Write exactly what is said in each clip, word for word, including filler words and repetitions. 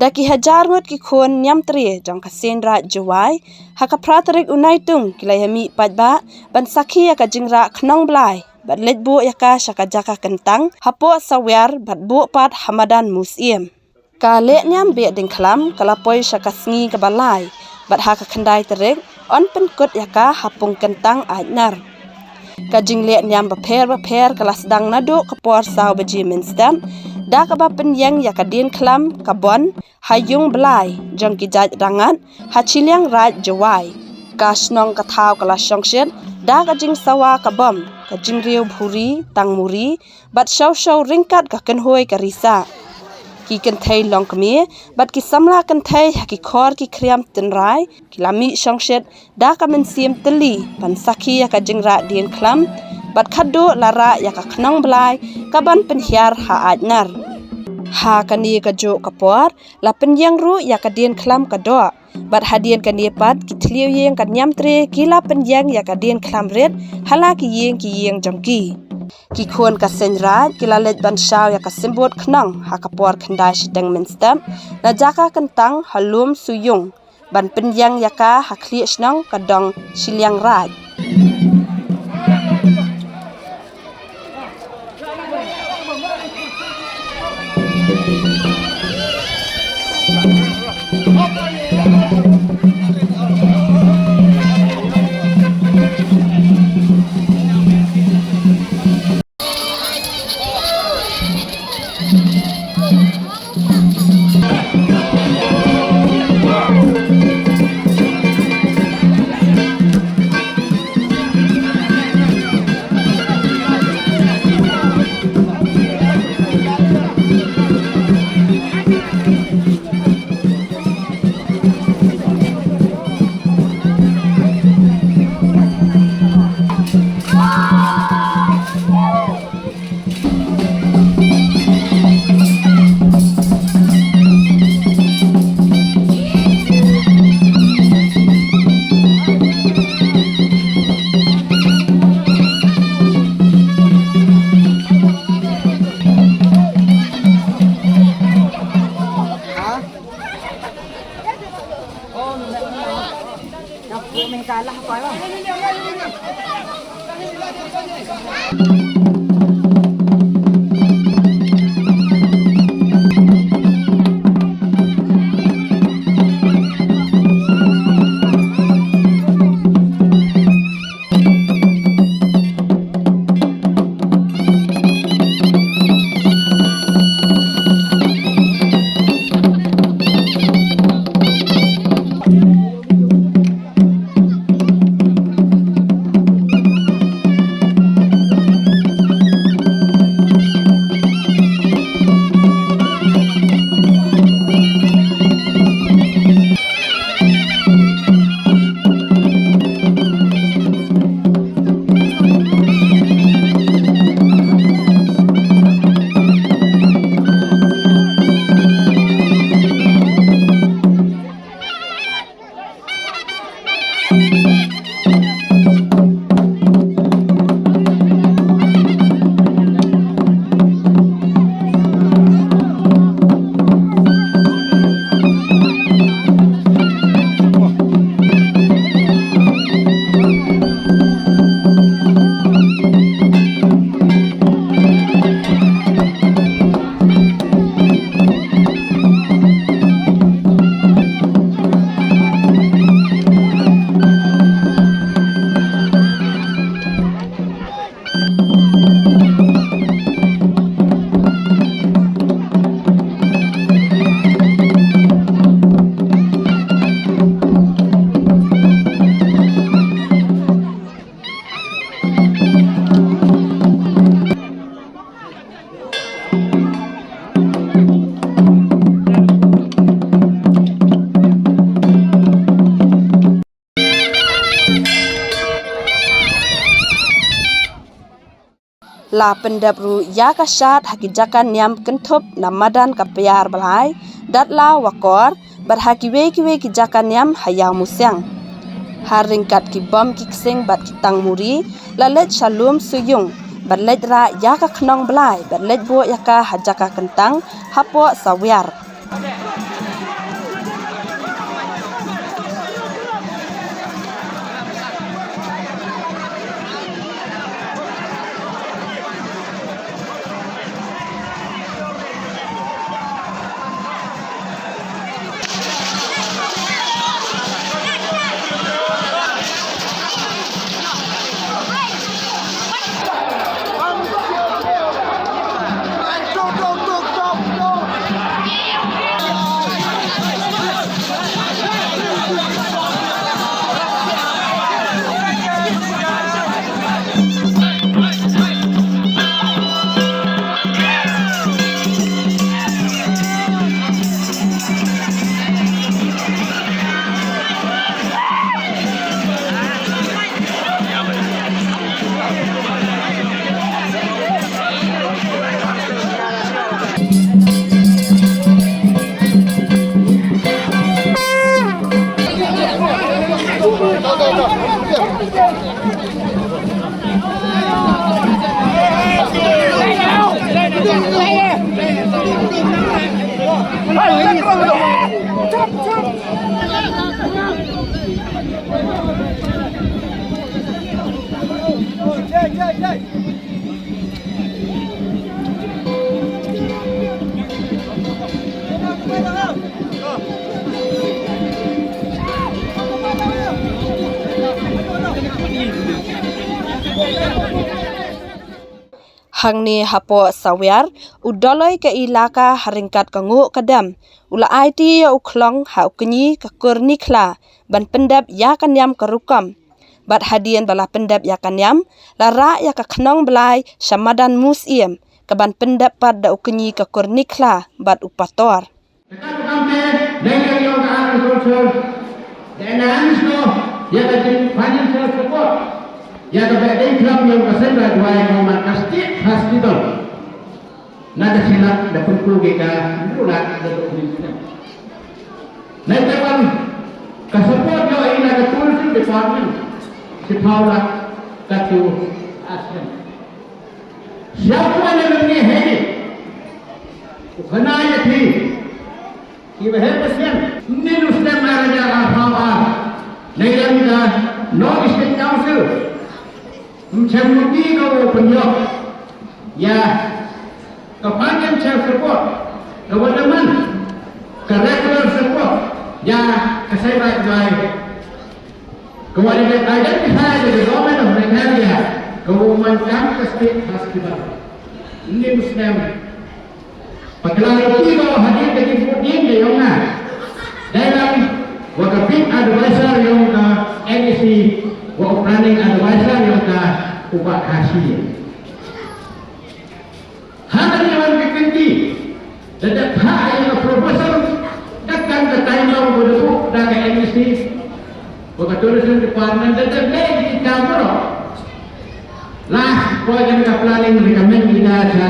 Da ki hajar ngut ki khun niam tre jong ka Seng Raij Jowai, ha ka phra tarik u Naitung ki la ïa mih paidbah ban sakhi ïa ka jingrah khnong blai bad leit buh ïa ka sha ka jaka kyntang hapoh Sawiar bad buh pat ha madan Museum. Ka lehniam beh diengkhlam ka la poi sha ka sngi kaba lai bad ha ka khyndai tarik yn pynkut ïa ka ha pung kyntang Aitnar. Ka jinglehniam bapher bapher ka la sdang naduh ka por saw baje mynstep, da kaba pynïeng ïa ka diengkhlam ka bon ha yung blai jong ki jait rangat ha shiliang Raij Jowai. Ka shnong ka thaw ka la shongshit da ka jingsawa ka bom, ka jingriew bhuri, tangmuri bad shaw shaw ryngkat ka kynhoi ka risa. Ki kynthei longkmie bad ki samla kynthei ha ki khor ki khriam tynrai ki la mih shongshit da ka mynsiem tylli ban sakhi ïa ka jingrah diengkhlam bad khadduh la rah ïa ka khnong blai kaban pynhiar ha Aitnar. Ha kane kajuh ka por la pynïeng ruh ïa ka diengkhlam ka doh. Bad hadien kane pat ki thliew ïing ka niam tre ki la pynïeng ïa ka diengkhlam rit ha la ki ïing ki ïing jong ki. Ki khun ka Seng Raij ki la leit ban shaw ïa ka symbud khnong ha ka por khyndai shiteng mynstep na jaka kyntang ha Lum Suyung ban pynïeng ïa ka ha khlieh shnong ka dong shiliang Raij. La pyndep ruh ïa ka shad ha ki jaka niam kynthup na madan ka Paiar Blai, Datla, Wakor, bad ha kiwei kiwei ki jaka niam ha Ïawmusiang. Ha ryngkat ki bom ki ksing bad ki tangmuri, la leit sha Lum Suyung bad leit rah ïa ka khnong blai bad leit buh ïa ka ha jaka kyntang hapoh Sawiar. Hangne hapoh Sawiar, u Doloi ka Elaka ha ryngkat ka Nguh ka Dem u la aiti ïa u khlong ha u kñi ka Kur Nikhla ban pyndep ïa ka niam ka rukom. Bad hadien ba la pyndep ïa ka niam, la rah ïa ka khnong blai sha madan Museum, ka ban pyndep pat da u kñi ka Kur Nikhla bad u Pator. Te ka kam te, dei ka ïong ka agriculture, dei na ang sno, ïa ka jing financial support, ïa ka beh dei klam ïong ka Seng Raij Jowai ko man ka State Hospital. Na ka shilak da pynku ki ka rulat da dok ni snem. Na ka ban ka support ïoh ïa na ka tourism department, shiphaw lak ka tu asem. Siapa yang mengenai ini? Bukan ayat ni. Kiba heh ba sien, mynnin u snem ar hajar arphew ar, na ka liang ka North Eastern Council, ym shym muti ka u pynïoh ïa ka financial support, ka wa demand ka regular support ïa ka Seng Raij Jowai, ka wa dei identify da ka Government of Meghalaya ka wa man kam ka state hospital. Mynnin u snem Pakla ruti ko hadien ka jingpynbeit ka jong nga. Dei lang wa ka big advisor jong ka N E C, wa u planning advisor jong ka u Bah Khasi. Ha ka jingwan ka kynti, da dep ha jong ka proposal, da kan ka timeline ko da buh da ka N E C, wa ka tourism department, da dep leh ki kam baroh. Last point ka planning recommend ïa ka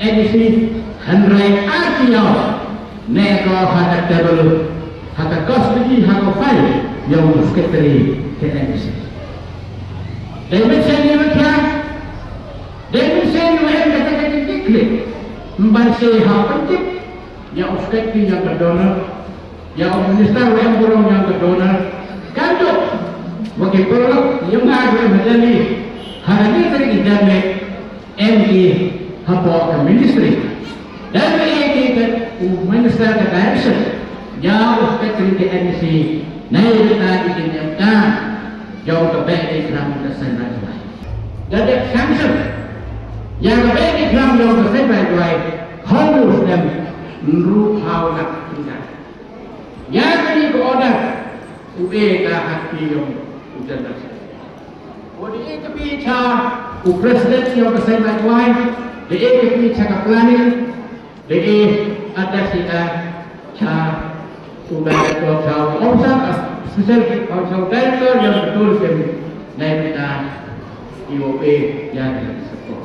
N E C, hynrei ar ki ïaw ne ko ha ka table, ha ka custody, ha ka file jong u secretary ka N E C. Dei mynshwa ïa ka, dei mynshwa ïa ka, ka, ka, ka, ka, ka, mban se ha pyntip ïa u secretary ïa ka donor, ïa u minister wa em burom ïa ka donor. Kan duk wa ki paralok ïa nga ha Delhi, ha ka ni tarik i Delhi, em ki hapoh ka ministry. Dan ïa ki ka u minister ka direction ïa u secretary ka N E C, na ïa ka ki ki niam ka jong ka beh dei khnang ka Seng Raij Jowai. Da dep sanction ïa ka beh dei khnang jong ka Seng Raij Jowai, hynriew snem, hynriewphew lak tyngka. Ïa kane ka order u e ka ha kti jong u General Secretary. U da e ka pi cha u President jong ka Seng Raij Jowai, da e ka pi cha ka planning, da e address ïa ka cha u Director, cha u officer, special, cha u Director jong ka tourism, na ïa ka E O A ïa ka support.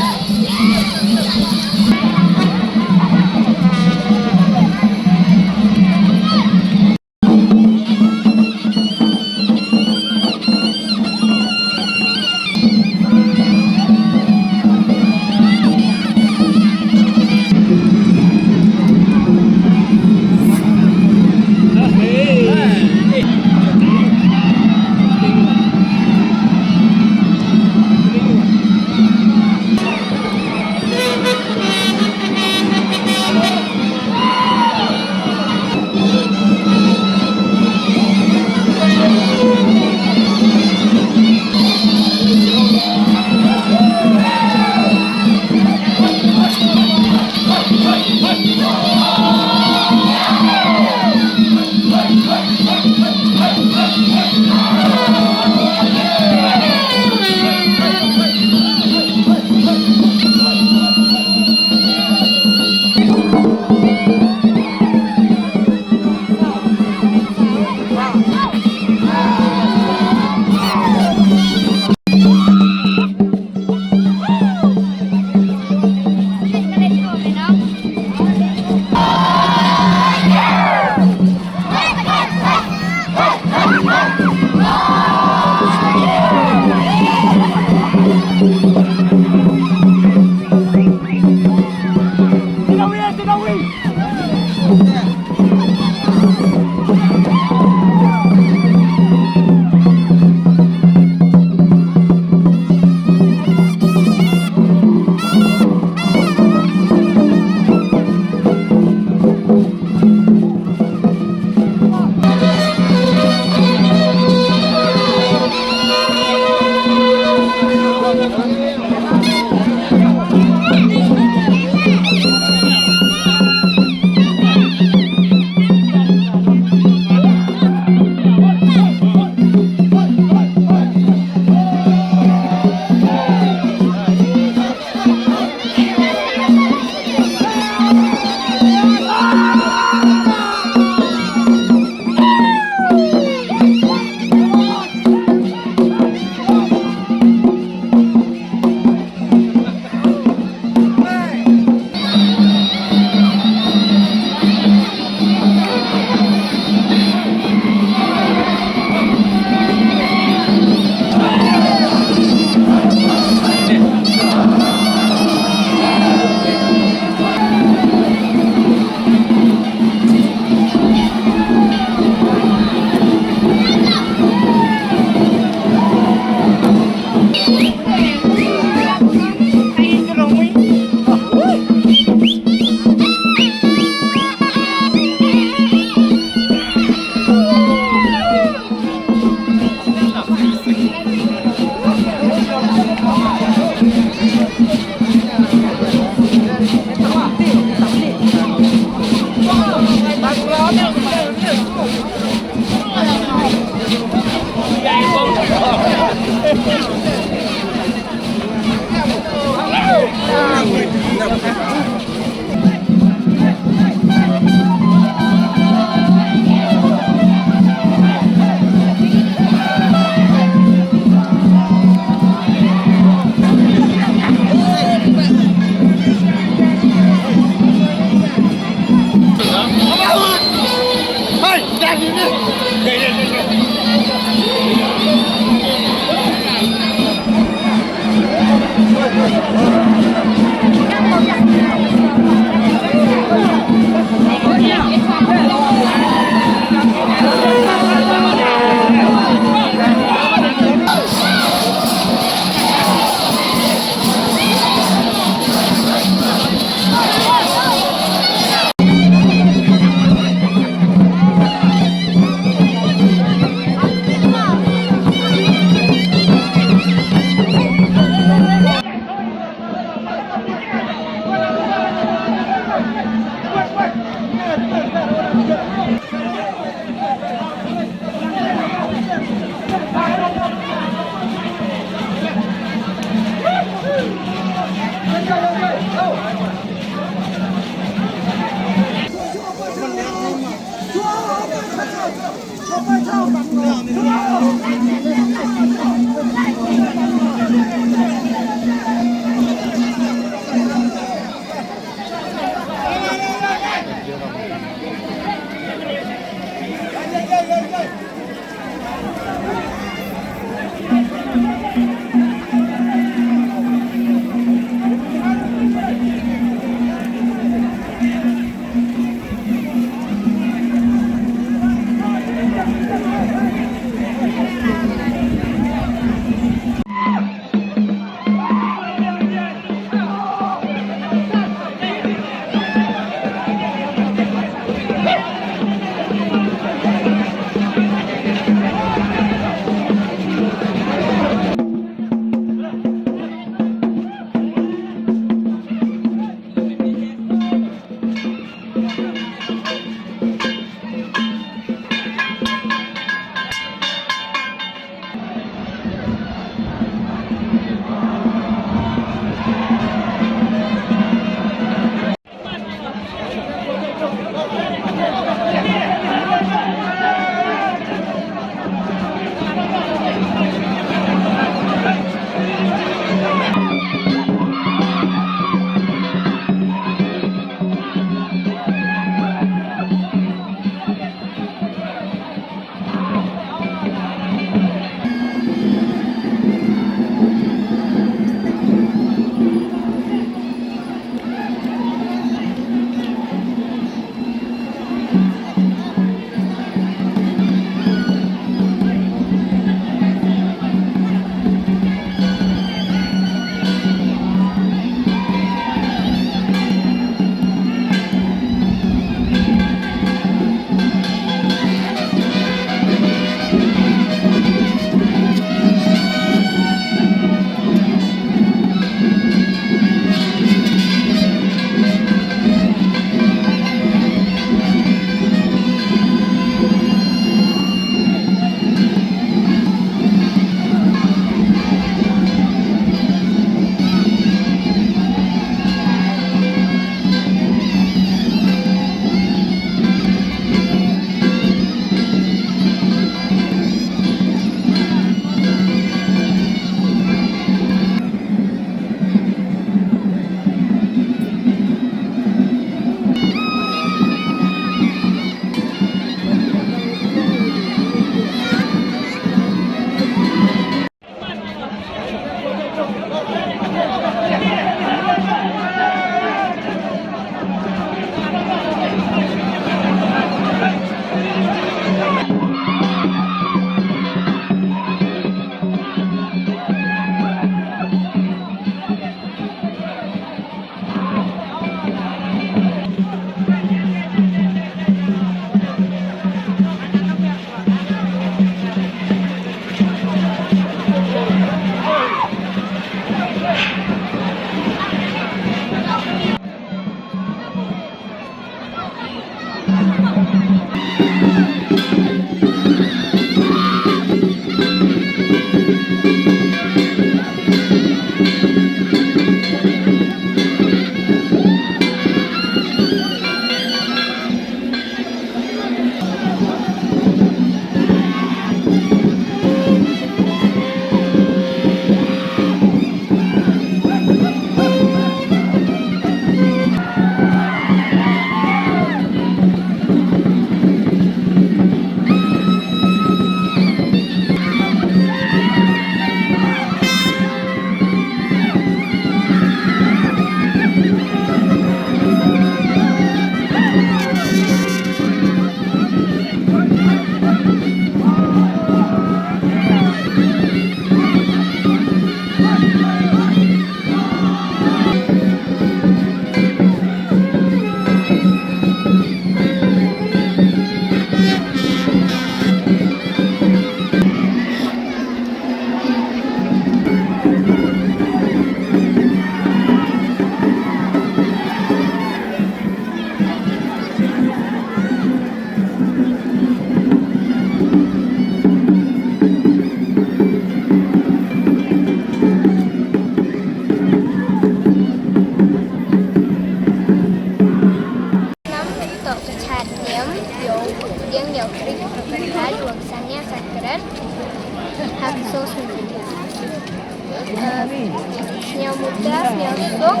Sñiaw muda, sñiaw suk,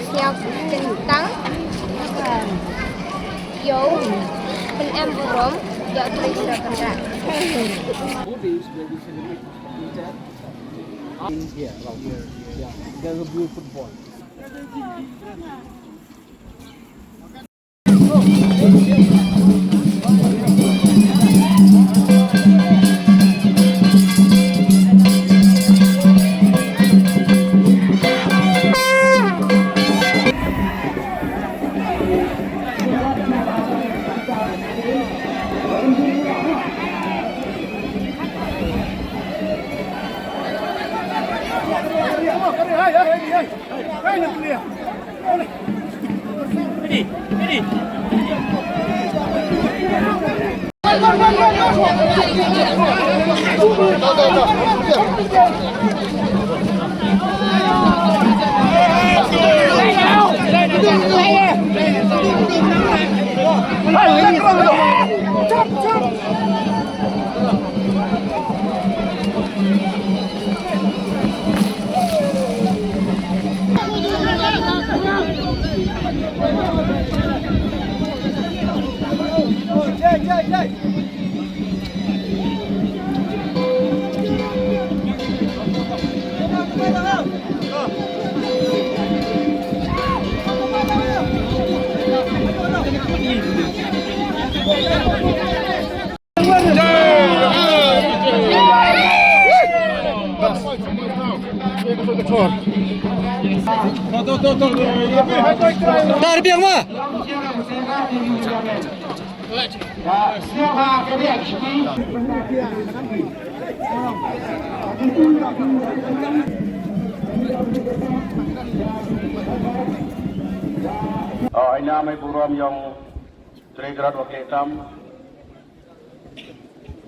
sñiaw kyntang, ïoh pynemburom ïa u Trai Jied Kynrad. Four days where we celebrate Easter in here, around here. Yeah, there's a beautiful football. Dar biang ma. Oh, ina mai burom ïong Trai Grot wa kle tam.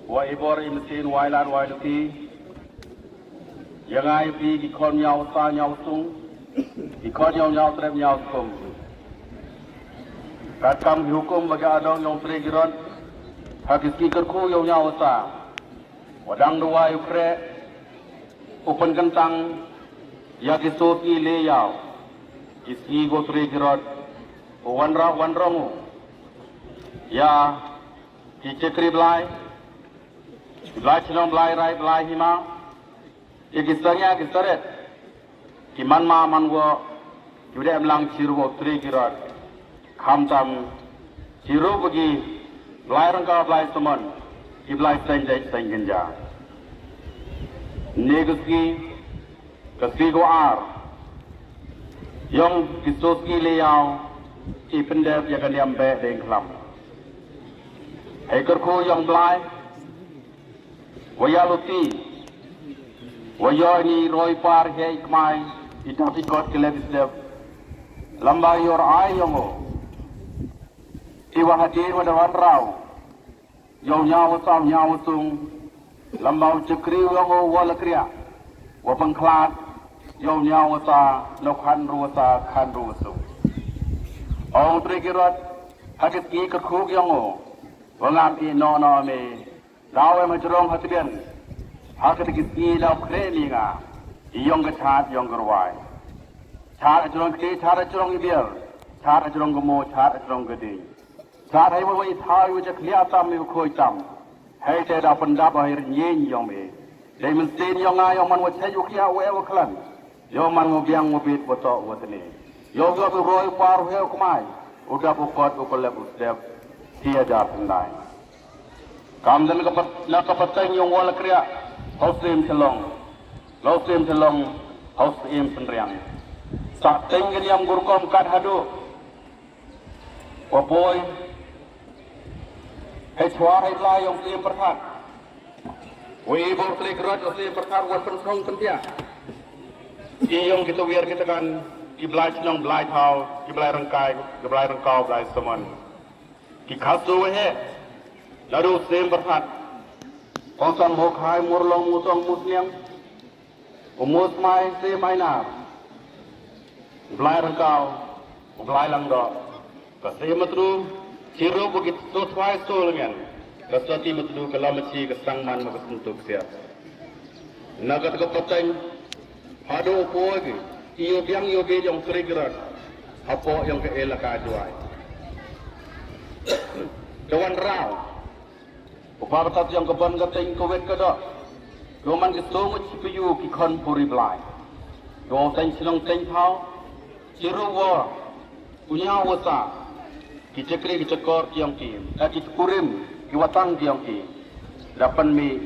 Wa i bor i mtin wa i lan wa i lti. Ïa nga ïa phi ki khon ñiaw sa ñiaw sung. Ki khon ñiaw ñiaw trep ñiaw sung. Kat kam ki hukum ba ka adong ïong Trai Grot. Ha ki ski kyrkhu ïong ñiaw sa. Wa dang duwai u kre. U pynkyntang. Ïa ki so ki le ïaw. Ki ski go Trai Grot. U wanra wanrong u. Ïa. Ki chakri blai, ki blai chnong blai rai blai hima, ki ki sangya ki saret, ki man ma man wo, ki udah emlang chiru wo tri ki rot, kham tam, chiru bagi, blai rangka blai saman, ki blai seng jai seng genja. Negus ki, Ka sngi ko ar. Yong ki so sngi le yaw. I pyndep ya ka niam be deng khlam. Hei kyrkhu yong blai. Wa ya luti. Wa yo ni roi par hei kmai. I tap i kot ki lep i step. Lamba yor ai yong o. I wa hadin wa da wan rau. Yow ñiaw wa saw ñiaw wa sung. Lamba u chakri u yong u wa la kriah. Wa pangkhlad. Yow ñiaw wa sa. Nau khan ru wa sa khan ru wa sung. Ong tri ki rot. Ha ki sngi ka khuk yong u. Wa ngam i no no me. Daw em ha jrong ha tbian. Ha ka ki sngi daw kre mi nga. I yong ka chat yong ka rwai. Chat ha jrong kti chat ha jrong i biar. Chat ha jrong ka mo chat ha jrong ka ding. Sa hei wa wei thaw wa jak lia tam mi khoi tam. Hei te da pyndap hei rnyen yong me. Dei mynsiem yong nga yong man wa chai u khia wa e wa khlan. Yong man wa biang wa bit wa tok wa tne. Yong yong u roi par u heu kmai. U dap u kot u kolep u step. Tia jar pyndai. Kam dan ka pat na ka pateng yong wa la kriah. Hau sim chelong. Lau sim chelong. Hau sim pynriang. Sa teng ka niam gurkom kat hadu. Wa poi. Hei chwa hei la yong siem pyrthat. Wa i bor tlik rot yong siem pyrthat wa pynsong pyntia. I yong kita wir kita kan ki blai chnong blai thaw ki blai rangkai ki blai rangkau blai samon. Ki khasu wa he. Ladu siem pyrthat. Kong sang mo khai mur long mu tong mu sniang. U mus mai se mai nar. U blai rangkau, u blai langdok. Ka se matru, chiru bu ki so thwai so lengen. Ka so ti matru ka lama chi ka sang man ma ka sentuk sia. Na ka ka pateng, Haduh u poi ki, ïoh biang ïoh bit ïong Sri Kiran hapoh ïong ka elaka Jowai. Te wanrah u Bah Pyrthat ïong ka Bon ka Teng ka Wet ka Doh. Ïoh man ki song u chipayu ki khon puri blai, ïoh teng shnong teng thaw. Chiruh wa u ñiaw wa sa ki chakri ki chakor ki ïong ki, eh, ki kurim ki watang ki ïong ki. Da pynmih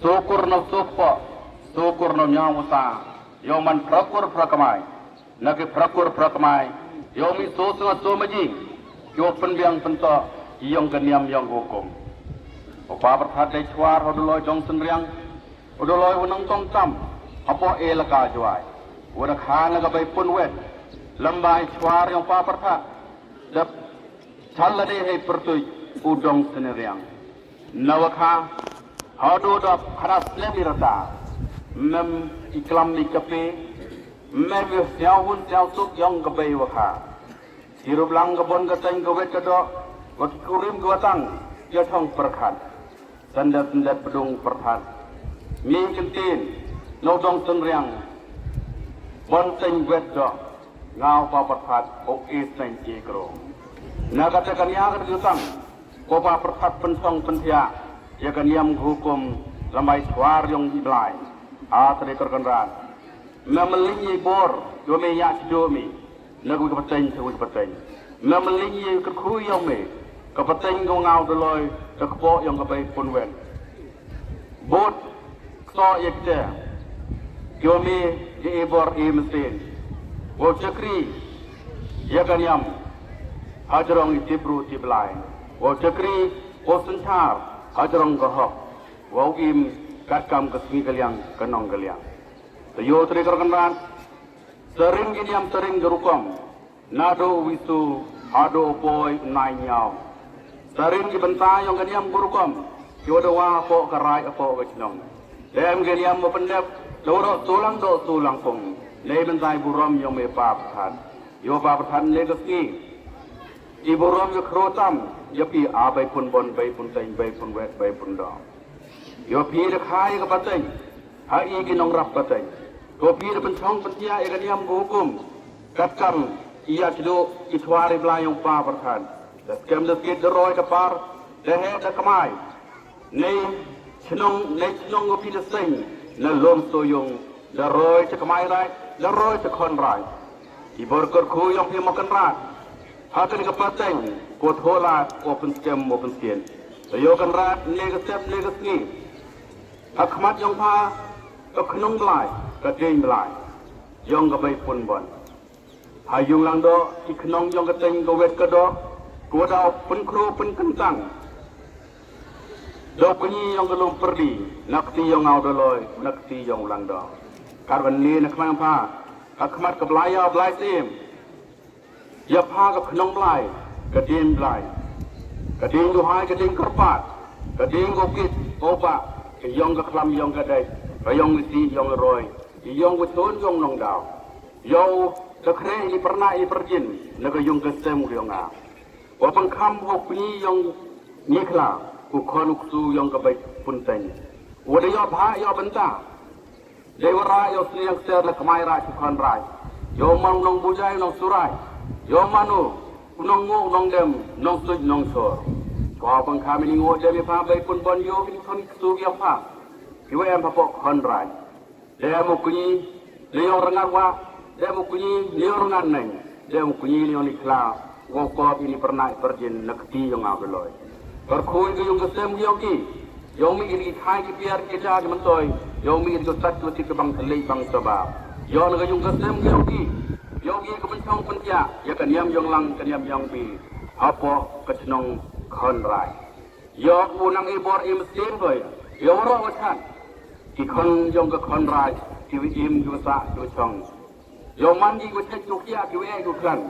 sokur na sokpoh, sokur na ñiaw wa sa, ïoh man prakur prakmai. Na ki prakur prakmai ïoh mih so snga so maji, ïoh pynbiang pyntoh ïong ka niam ïong ka hukum. U Bah Pyrthat dei chwar u Doloi Dong Synriang, u Doloi u nongtong tam hapoh elaka Jowai. U da kha na ka bai pun wet lamba i chwar ïong Bah Pyrthat. Dep Chal lade hei pyrtuit u Dong Synriang. Na wa kha haduh dap hada slem i rata. Mem i klam i kape, mem i siaw hun siaw suk ïong ka bai wa kha. Sirup lang ka Bon ka Teng ka Wet ka Doh, wa ki kurim ka watang ïa thong pyrkhat. Sandat sandat pdung Pyrthat. Mi kyntin no Dong Synriang. Bon Teng Wet Doh. Ngau Bah Pyrthat u i seng i kro. Na kata ka nia ka jutang ko Bah Pyrthat pynsong pynthiah ïa ka niam ka hukum lamba i chwar ïong i blai. A tade kor Kynrad. Me mling i bor ïoh me ïa chido me. Na ka wi ka pateng, ka wi ka pateng. Me mling i kyrkhu ïong me. Ka pateng ka ngau Doloi, ka kpoh ïong ka bai pun wet. Bot kso ïa kite. Ïoh me ïa i bor i mesin. Wow chakri ïa ka niam hajrong i tibru tiblai. Wow chakri wow synchar hajrong ka hok. Wow im katkam ka sngi ka liang ka nong ka liang. Te ïoh tade kor Kynrad. Sarin ki niam sarin ki rukom. Naduh u wisu haduh u poi u nai ñiaw. Sarin ki bynta ïong ka niam ka rukom. Ki wa dawa hapoh ka raij hapoh ka chnong. Dem ki niam wa pyndep da waroh sulang doh sulang pung. Nei bynta i burom ïong me Bah Pyrthat. Ïoh Bah Pyrthat ne ka sngi. I burom ïa khro tam ïa phi a bai pun Bon bai pun Teng bai pun Wet bai pun Doh. Ïoh phi da kha ïa ka pateng ha i ki nongrap pateng. Ïoh phi da pynchong pynthiah ïa ka niam ka hukum. Katkam i ïa chido i chwar i blai ïong Bah Pyrthat. Da skem da skit da roi da par da heh da kmai. Nei chnong nei chnong ïoh phi da seng na lum so ïong. Da roi da kmai raij da roi da khon raij. I bor kyrkhu ïong phi mo Kynrad. Ha kane ka pateng ko thola ko pynskem mo pynsien. Te ïoh Kynrad ne ka sep ne ka sngi. Ha khmat ïong pha ka khnong blai ka ding blai ïong ka bai pun Bon. Ha ïung lang doh ki khnong ïong ka Teng ka Wet ka Doh. Ko da pynkhro pynkyntang. Doh kñi ïong ka lum pyrdi na kti ïong ngau Doloi na kti ïong lang doh. Kar ban ne na khmat pha ha khmat ka blai ïa blai sim. Ïa pha ka khnong blai ka ding blai. Ka ding duhai ka ding kyrpad ka ding ko kit ko ba ka ïong ka khlam ïong ka dei ka ïong isi ïong roi ïong ko chon ïong nong daw. Ïong ka kre i pyrna i pyrjin na ka ïong ka sem ka ïong a. Wa pangkham wa pni ïong ngi khla u khon u ksu ïong ka bai punteng. Wa da ïoh bha ïoh bynta. Dei wa ra ïoh sniang ser la kmai ra chu khon rai. Ïoh man u nong bujai u nong surai. Ïoh man u u nong ngo u nong dem nong suj nong sor. Ko pangkham ini ngo dem i pha bai pun bon ïoh kini khon ksu ïa pha. Ki wa em pha pok khon rai. Dem u kñi ne ïong rngat wa, dem u kñi ne ïong rngat neng, dem u kñi ne ïong ni khla, wow kop ini pyrnai pyrjin na kti ïong aw Doloi. Kyrkhu ïa ka ïung ka sem ïong ki, ïong mi ini ki khai ki piar ki ja ki myntoi, ïong mi ini ki sat ki tip ki bang tylli bang sabab. Ïong na ka ïung ka sem ïong ki, ïong ki ka pynchong pynjah ïa ka niam ïong lang ka niam ïong bi hapoh ka chnong Khon Rai. Ïoh u nang i bor i msien boi ïoh waroh wa chan. Ki khon ïong ka Khon Rai ki wi im ki wa sah ki wa chong. Ïoh man ki wa chek ki wa khiah ki wa eh ki wa khlan.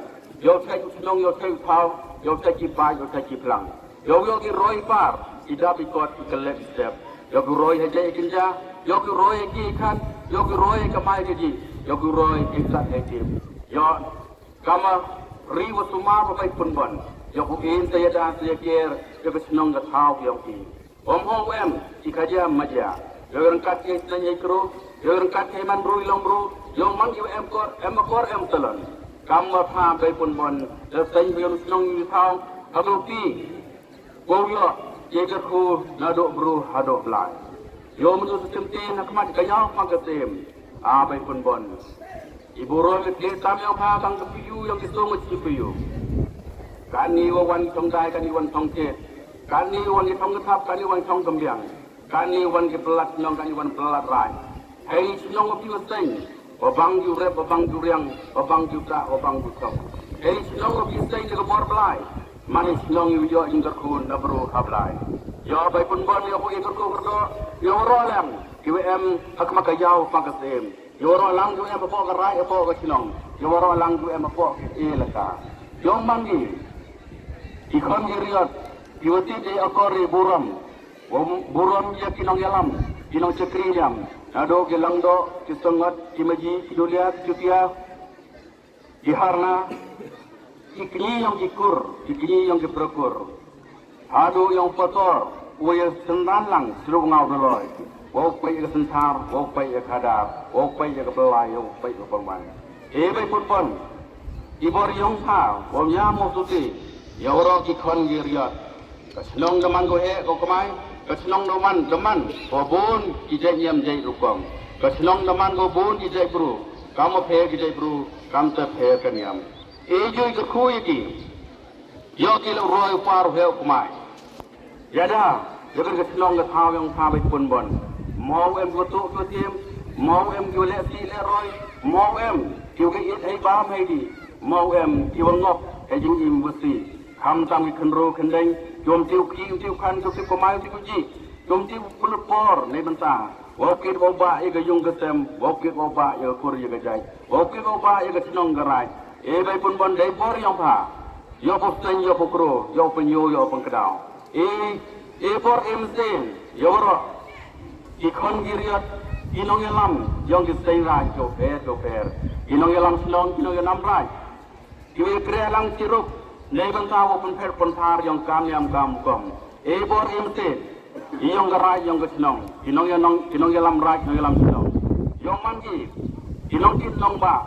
Ïoh chek ki wa chnong ïoh chek ki wa thaw ïoh chek ki paid ïoh chek ki phlang. Ïoh ïoh ki roi par ki dap ki kot ki klet ki step. Ïoh ki roi ha jai ki kynja. Ïoh ki roi ha ki khan. Ïoh ki roi ha kamai ka ji. Ïoh ki roi ha sat ha tim. Ïoh Kama ri wa sumar wa bai pun bon. Ïoh ku in ta ïada ta ïaker ïoh ka chnong ka thaw ïoh ki. Om ho em ki khaja maja. Ïoh ryngkat ki sna ïa kru. Ïoh ryngkat hei man bru i long bru, ïoh man ïoh em kor, em kor em talon. Kam ma pha Baipun Bon, da seng ïoh shnong ïoh thaw, ha bru ti. Wow ïoh, ïa kyrkhu, naduh bru, haduh blai. Ïoh mynta sa kynti, na khmat ka ïaw pang ka tem. A Baipun Bon. I burom i kli tam ïong pha tang ka piu ïong ki song ki piu. Kani wa wan thong dai, kani wan thong ket. Kani wan ki thong ka thap, kani wan thong kembiang. Kani wan ki pelat nong, kani wan pelat rai. Hei shnong wa piu seng. Wa bang ju rep, wa bang ju riang, wa bang ju ta, wa bang ju thong. Hei shnong wa piu seng de ka bor blai. Mani shnong yu yo ing kyrkhu na bru ha blai. Yo Baipun Bon yo ko ing kyrkhu kyrdo. Yo ro lang. Ki wa em ha khmat ka ïaw pang ka tem. Ïa waroh lang ju em hapoh ka raid hapoh ka shnong. Ïa waroh lang ju em hapoh ka elaka. Ïong man ngi. Ki khon ki riot. Ki wa tip ïa akor ïa burom. Wa burom ïa ki nongïalam. Ki nongshakri niam. Naduh ki langdoh, ki sangot, ki maji, ki dulia, ki jutia. Ki harna, ki kñi ïong ki kur, ki kñi ïong ki prakur. Haduh ïong pator, u ïa synran lang, srup ngaw doloi. Wow peit ïa ka synthar, wow peit ïa ka hadar, wow peit ïa ka blai, wow peit ïa ka pynban. E Baipun Bon, i bor ïong pha, wow ñiam wow suti, ïa waroh ki khon ki riot. Ka shnong da man ko heh ko kmai, ka shnong da man, da man, ko bun, ki jait niam jait rukom. Ka shnong da man ko bun, ki jait bru, kam pher ki jait bru, kam te pher ka niam. E jui ka khui ki. Ïoh ki la roi u par u heh u kmai. Ïada, ïa ka shnong ka thaw ïong pha Baipun Bon. Mo em ki wa tuh ki wa tiam, mo em ki wa leh sih leh roi, mo em ki wa ka it hei bam hei di, mo em ki wa ngop hei jingim wa sih. Khamtam ki khynru khyndein, ki wa mtiew khih, mtiew khan, ki wa tip kumai, ki wa tip kuji, ki wa mtiew pynlut por, nei bynta. Wow kit wow bah ïa ka yung ka sem, wow kit wow bah ïa ka kur ïa ka jait, wow kit wow bah ïa ka shnong ka raid. E Baipun Bon dei bor ïong pha. Ïoh pynsteng, ïoh pynkro, ïoh pynïoh, ïoh pynkdaw. E, e bor e mynsiem, ïa waroh. Ki khon ki riot, ki nongïalam, ïong ki steng raid, ïoh pher, ïoh pher. Ki nongïalam shnong, ki nongïalam raid. Ki ïa kreh lang chirup, nei bynta wow pynpher pynphar ïong kam niam kam rukom. E bor e mynsiem, ïong ka raid ïong ka shnong, ki nongïa nong, ki nongïalam raid, nongïalam shnong. Ïong man ki, ki nongkit nongbah,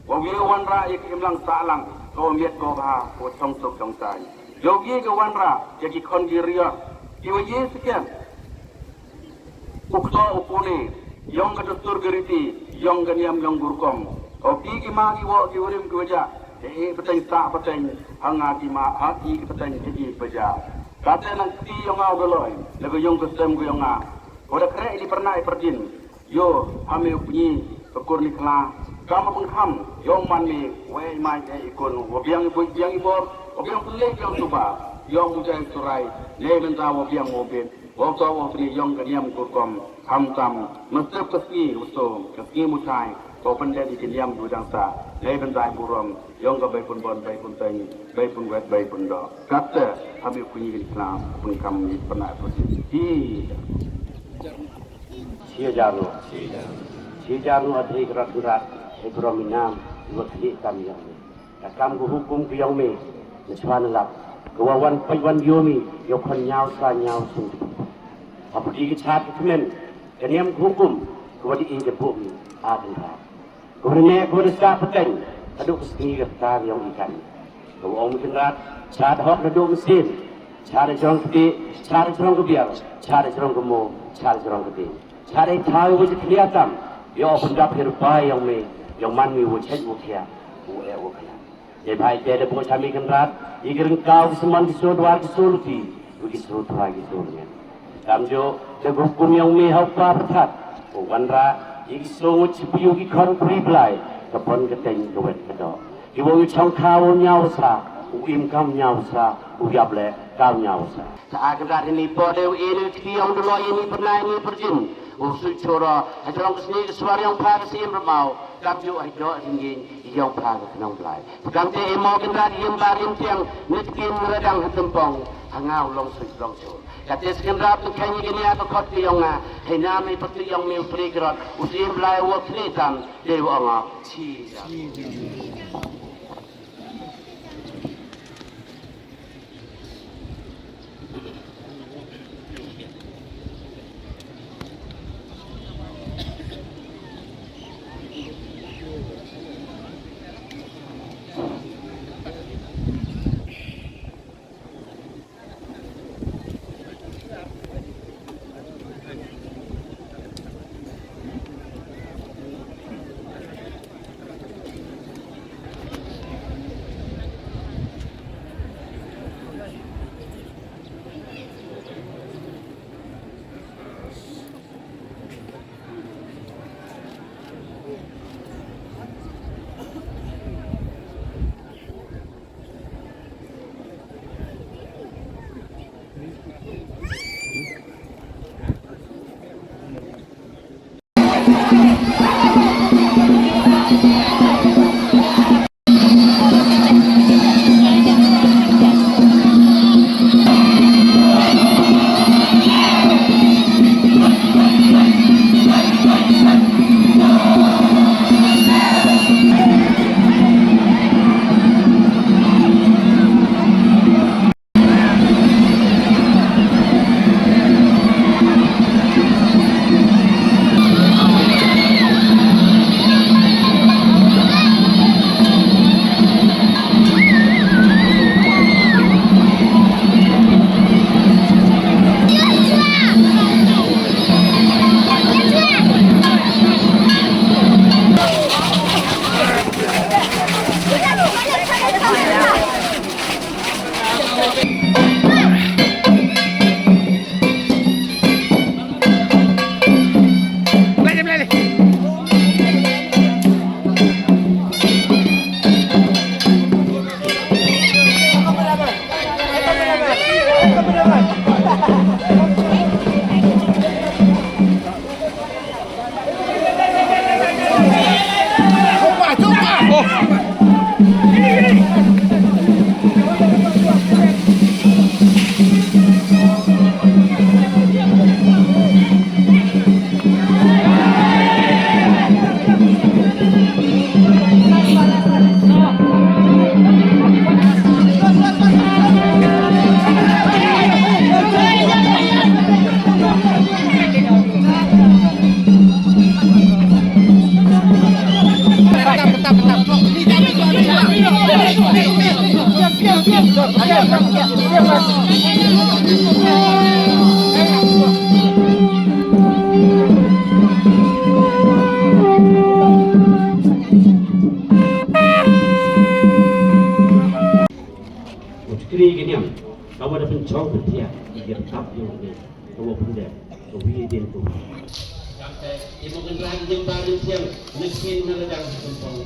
wow ïa wanrah ïa ki imlang sahlang, ko miet ko bha, ko chong suk chong saiñ. Ïong ki ka wanrah, ïa ki khon ki riot, ki wa ïa skem. U kto u pune, ïong ka dustur ka riti, ïong ka niam ïong ka rukom. Ko ki ki ma ki wo ki urim ki wajah, he he pateng sa pateng, ha nga ki ma, ha ki ki pateng, he ki baja. Kate nang kti ïong nga u doloi, le ka ïong ka sem ka ïong nga. Ko da kre i pernah i perdin, yo, ha me u pnyi, ka kur ni kla, kam pengkham, ïong man me, wei mai e ikun, wa biang i buit biang i bor, wa biang pynlei biang suba, ïong mujai surai, le menta wa biang wa bit. Wow to wow tni ïong ka niam ka rukom, khamtam, mynstep ka sngi, u so, ka sngi mutai, ko pyndep ïa ka niam ka dang sa, nei bynta burom, ïong ka Baipun Bon, Baipun Teng, Baipun Wet, Baipun Doh. Kate, ha me u kñi ka klam, pun kam ni pynah pun. Hi. Shi hajar ruh. Shi hajar ruh ha dei ka rat ka rat, hei burom i nam, i wa khlieh tam ïong. Ka kam ka hukum ka ïong me, na chwa na lap, ka wa wan pait wan ïoh me, ïoh khon ñiaw sa ñiaw sung. Ha pyrdi ka chad ka kmen, ka niam ka hukum, ka wa di ing ka buh me, a kan ra. Ka wa ne, ka wa di sa pateng, ka duk ka sngi ka tar ïong i kan. Ka wa ong me kan rat, chad hok na duk mynsiem, chad jrong ka ti, chad jrong ka biar, chad jrong ka mo, chad jrong ka ti. Chad ai thaw wa ji khlia tam, ïoh pyndap hi rupai ïong me, ïong man me wa chait wa khia, wa eh wa khia. Dei bha ïa te da bun sha mi Kynrad, ïa ki ryngkaw ki symon ki sodwar ki soluti, ïa ki sodwar ki solngen. Tam jo, da gup kum ïong me ha u pa pyrthat, u wanrah, ïa ki songut shi pyu ki khon pri blai, ka pon ka teng ka wet ka doh. Ki wa u chong kha u ñiaw sa, u im kam ñiaw sa, u yap leh kam ñiaw sa. Ka a Kynrad ini po de u ini tki ïong dolo ini pernai ini perjin. U sui choro, ha jrong ka sni ka swar ïong pha ka sim ramau. Kap ju ha jok ha jingïing, ïong pha ka khnong blai. Pkam te imo Kynrad ïing ba rim tiang, nit kin radang ha tempong, ha nga u long sui jrong chur. Kate Kynrad tu kani kini ka khot ki ïong nga, hei nam i pati ïong mi u pri krot, u sim blai u wa kri tam, dei u ong o, chi jam. U chukri ki niam, ka wa da pynchong pynthia, ki rkap yong ni, ka wa pyndep, ka wi din ka wi. Kam te, i mo kan ran yong ta rin thiang, ne kin na la dang pynchong.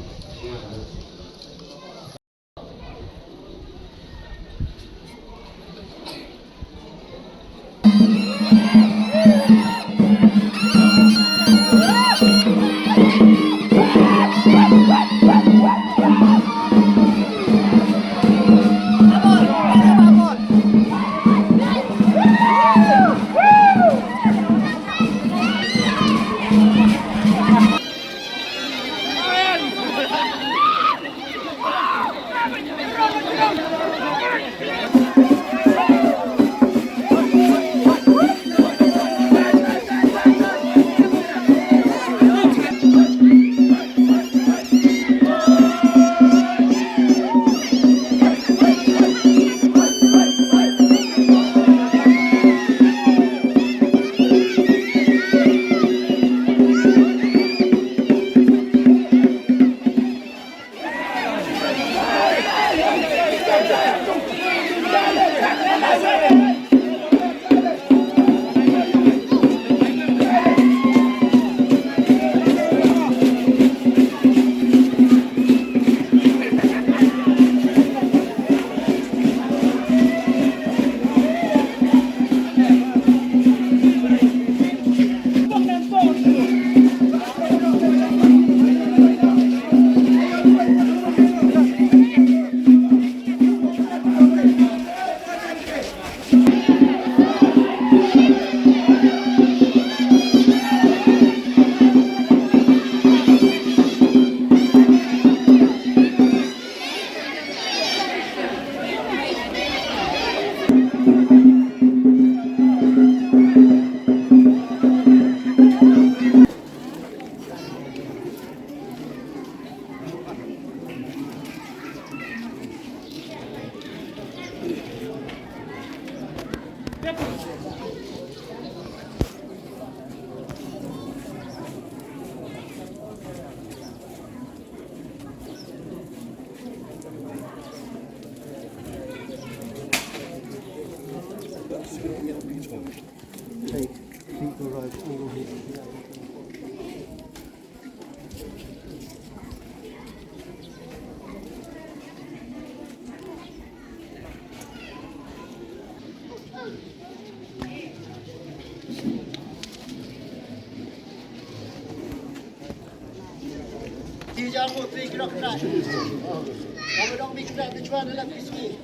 Ti jar mo tri kilo kena. Kamu dong mi kena kecuali dalam kismi.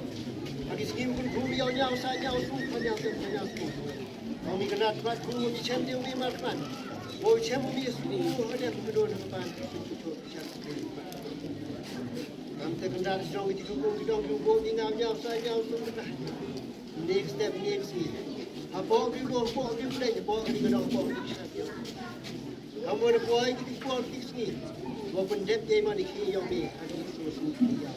Lagi skim pun bumi yang nyau sa nyau su nyau su nyau su. Kong mi kena tbat ku mi chem dia mi mar kman. Bo chem mi su ada ku kedo na pan. Kam te kena song ki ku ku dong ku bo mi ngam nyau sa nyau su kena. Next step next ni. Apo ki bo po ki play po ki kedo po. Kam mo po ki po ki ni. Bo pun dep ye ma ni ki yong mi. Ani su su ya.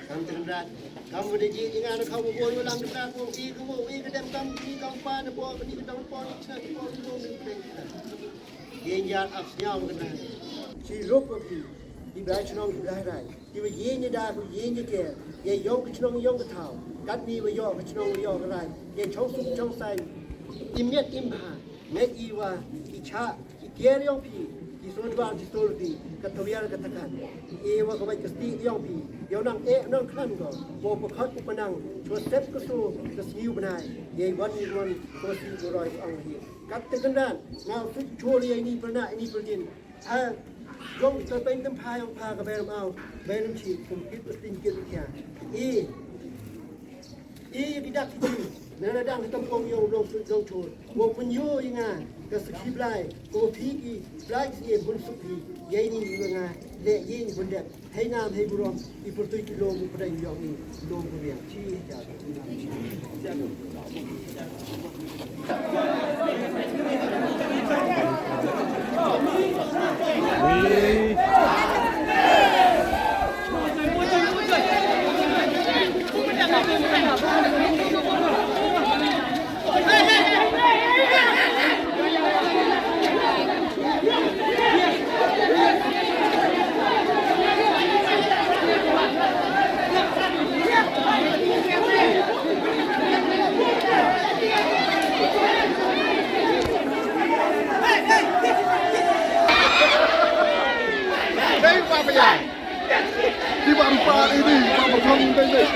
Kam teng rat, kam wada ji ingan kam bor walang kita ko i ko i kedem kam ni kam pan po ni kedem po ni chna po ni ko ni. Ye nyar ap sñiaw kena. Chi rup ko ki, ki bai chnong ki bai rai. Ki wa ye ni da ko ye ni ke, ye yong ki chnong yong ki thaw. Kat ni wa yo ki chnong wa yo ki rai. Ye chong suk chong sai. Im yet im bha. Nge i wa, i cha, i kier yong phi, i sodwar i soldi, ka tawiar ka takan. I e wa ka bai ka sti yong phi, yong nang e nang khan ko, mo pa khat u panang, chwa sep ka so, ka sniu bnai, ye wan ni wan, ko si ko roi ko ang hi. Kat te kandan, nga u sut chor ye ni perna, ni perdin. Ha, Jong ka pynthame pha ïong pha ka Bairamaw, Bairamshi, kum kit u sting kit u khia. I, i ïa ki dak ki jing, na la dang ka tampong ïong dong sut dong chur. Wa pynïoh ïa nga, ka sakhi Blai, ko phi ki, Blai ki ïa bun suk phi, ïa ini ïa nga, le ïa ini bun dep. Hei nam hei burom, i pyrthuh ki long u pdeng ïong i, long u riang. Chi ja. Dei ba payah. Di ba rupa ini, ba berhong dei dei.